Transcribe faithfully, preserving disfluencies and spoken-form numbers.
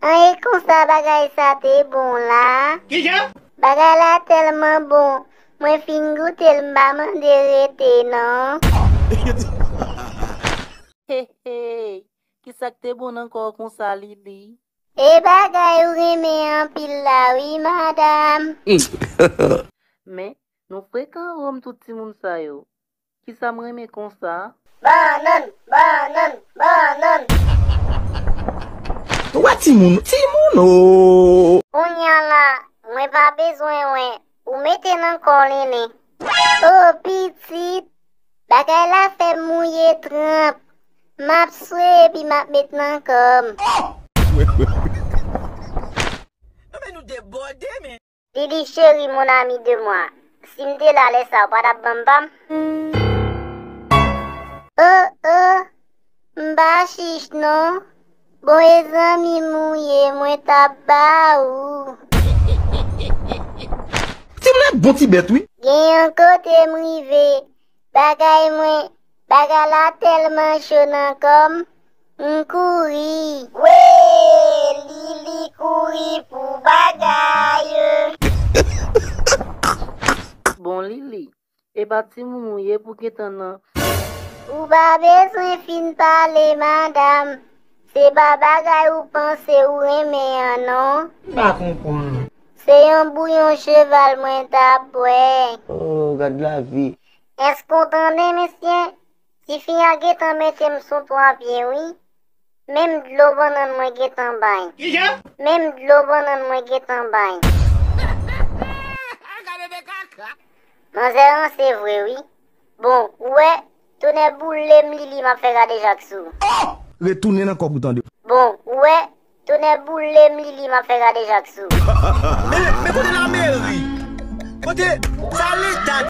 An, e konsa bagay sa te bon la? Kijan? Bagay la tèlman bon, mwen fin goute l, m pa mande rete non. Hey, hey, kisa k te bon nan kò w konsa, Lili? E bagay ou renmen anpil la wi, madanm. Men, nou frekan Wòm tout timoun sa yo. Kisa m renmen konsa? Bannann, bannann, bannann. Ou wè timoun, timoun o. Kounye a la, mwen pa bezwen wè. Ou mete nan kò w, Lili. O, pitit, bagay la fè m mouye tranp. M ap swe epi m ap met nan kò m. Non, men nou debòde, men. Lili cheri, mon ami de moi, si m te la lè sa, ou pa t ap ban m pa m? O, o, m pa chich non. Bon, e zanmi m ou ye, mwen t ap ba ou. Timoun nan bon ti bèt, wi. Gen yon kote m rive, bagay mwen, bagay la tèlman cho nan kò m, m kouri. Wi, Lili kouri pou bagay. Bon, Lili, e pa timoun ou ye pou gentan nan. Ou pa bezwen fin pale, madanm. Se pa bagay ou panse ou renmen an, non. M pa konprann. Se yon bouyon cheval mwen t ap bwè. Oh, gad lavi. Èske w tande, mesye? Tifi a gentan mete m sou twa pye, wi. Menm dlo bannann mwen gentan bay. Kijan? Menm dlo bannann mwen gentan bay. Manzè ranse vre, wi. Bon, ou wè, tonè boule m, Lili, m ap fè kadejak sou ou. Oh! Retounen nan kòb ou, tande. Bon, ou wè, tonè boule m, Lili, m ap fè kadejak sou ou. Men, men kote lameri? Kote sa leta?